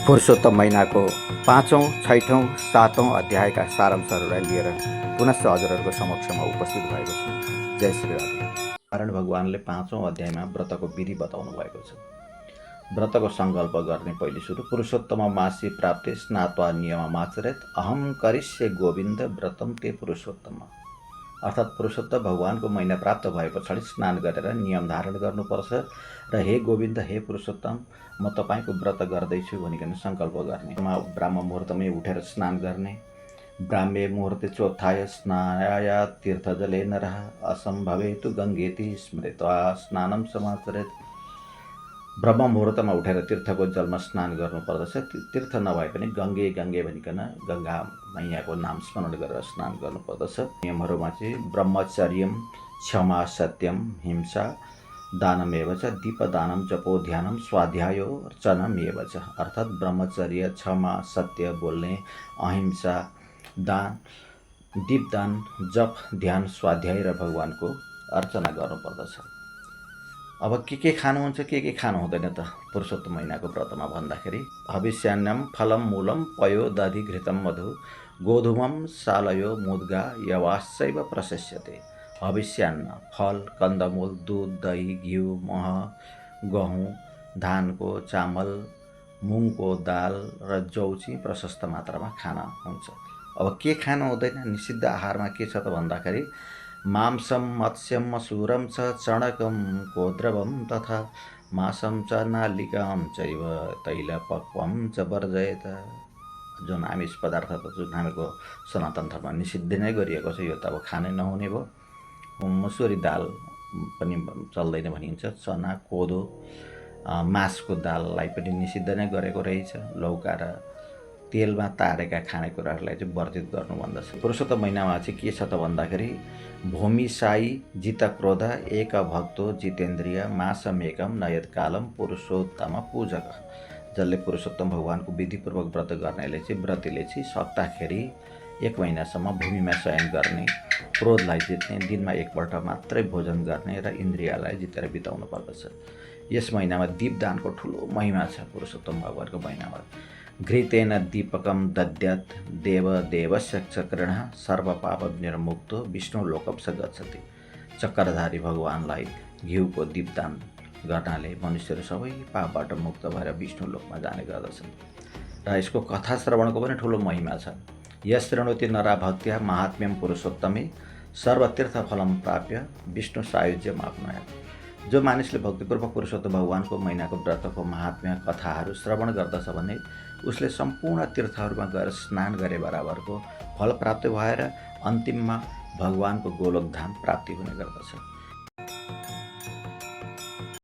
पुरुषोत्तम महिनाको 5औं, 6औं, 7औं अध्यायका सारांशहरूलाई लिएर पुनश्च हजुरहरूको समक्षमा उपस्थित भएको छु। जय श्री राधे। नारायण भगवानले 5औं अध्यायमा व्रतको विधि बताउनु भएको छ। व्रतको सङ्कल्प गर्ने पहिले सुरु पुरुषोत्तम मासी प्राप्ते स्नात्वा नियममाचरेत् अहम करिष्ये गोविन्द व्रतम ते पुरुषोत्तम। अर्थात् पुरुषोत्तम भगवानको महिना प्राप्त भए पछाडि स्नान गरेर नियम धारण गर्नुपर्छ र हे गोविन्द, हे पुरुषोत्तम, म तपाईँको व्रत गर्दैछु भनिकन सङ्कल्प गर्ने। ब्राह्म मुहुर्तमै उठेर स्नान गर्ने। ब्राह्मे मुहुर्ते चोत्थाय स्नायाय तीर्थजले नरः असम्भवेतु गङ्गेति स्मृत्वा स्नानं समाचरेत्। ब्रह्म मुहुर्तमा उठेर तीर्थको जलमा स्नान गर्नुपर्दछ। तीर्थ नभए पनि गङ्गे गङ्गे भनिकन गङ्गा मैयाको नाम स्मरण गरेर स्नान गर्नुपर्दछ। नियमहरूमा चाहिँ ब्रह्मचर्यम, क्षमा, सत्यम, हिंसा, दानमेव च, दीपदानम, जपो ध्यानम, स्वाध्यायो अर्चनमेव च। अर्थात् ब्रह्मचर्य, क्षमा, सत्य बोल्ने, अहिंसा, दान, दीपदान, जप, ध्यान, स्वाध्याय र भगवानको अर्चना गर्नुपर्दछ। अब के खानुहुन्छ, के खानु हुँदैन त पुरुषोत्तम महिनाको व्रतमा भन्दाखेरि हविष्यान्नम फलम मूलम पयो दधि घृतम मधु गोधूमम सालयो मुद्गा यवाश्चैव प्रशस्यते। हविष्यान्न फल, कन्दमूल, दूध, दही, घिउ, मह, गहुँ, धानको चामल, मुङको दाल र जौ चाहिँ प्रशस्त मात्रामा खान हुन्छ। अब के खानु हुँदैन, निषिद्ध आहारमा के छ त भन्दाखेरि मांसम, मत्स्यम, मसूरम च, चणकम, कोद्रवम तथा मासम च, नालिकाम चैव तैलपक्वम च वर्जयेत। जुन आमिष पदार्थ त जुन हामीको सनातन धर्ममा निषिद्ध नै गरिएको छ, यो त अब खानै नहुने भयो। मुसुरी दाल पनि चल्दैन भनिन्छ। चना, कोदो, मासको दाललाई पनि निषिद्ध नै गरेको रहेछ। लौका र तेलमा तारेका खानेकुराहरूलाई चाहिँ वर्जित गर्नु भन्दछ। पुरुषोत्तम महिनामा चाहिँ के छ त भन्दाखेरि भूमिसाई जितक्रोध एक भक्तो जितेन्द्रिय मासमेकम नयत कालम पुरुषोत्तम पूजक। जसले पुरुषोत्तम भगवानको विधिपूर्वक व्रत गर्नेले चाहिँ व्रतीले चाहिँ सक्दाखेरि 1 महिनासम्म भूमिमा शयन गर्ने, क्रोधलाई जित्ने, दिनमा एकपल्ट मात्रै भोजन गर्ने र इन्द्रियलाई जितेर बिताउनु पर्दछ। यस महिनामा दीपदानको ठुलो महिमा छ। पुरुषोत्तम भगवानको महिनामा घृतेन दीपकम दद्यात् देवदेवस्य चक्रणः सर्वपाप निर्मुक्तो विष्णु लोकप्स गच्छति। चक्रधारी भगवानलाई घिउको दीपदान गर्नाले मनुष्यहरू सबै पापबाट मुक्त भएर विष्णु लोकमा जाने गर्दछन्। र यसको कथा श्रवणको पनि ठुलो महिमा छ। यस शृणोति नरा भक्त्या महात्म्यम पुरुषोत्तमे सर्वतीर्थफलम प्राप्य विष्णु सायुज्यम आप्नुयात्। जो मानिसले भक्तिपूर्वक पुरुषोत्तम भगवानको महिनाको व्रतको महात्म्य कथाहरू श्रवण गर्दछ भने उसले सम्पूर्ण तीर्थहरूमा गएर स्नान गरे बराबरको फल प्राप्त भएर अन्तिममा भगवानको गोलोक धाम प्राप्ति हुने गर्दछ।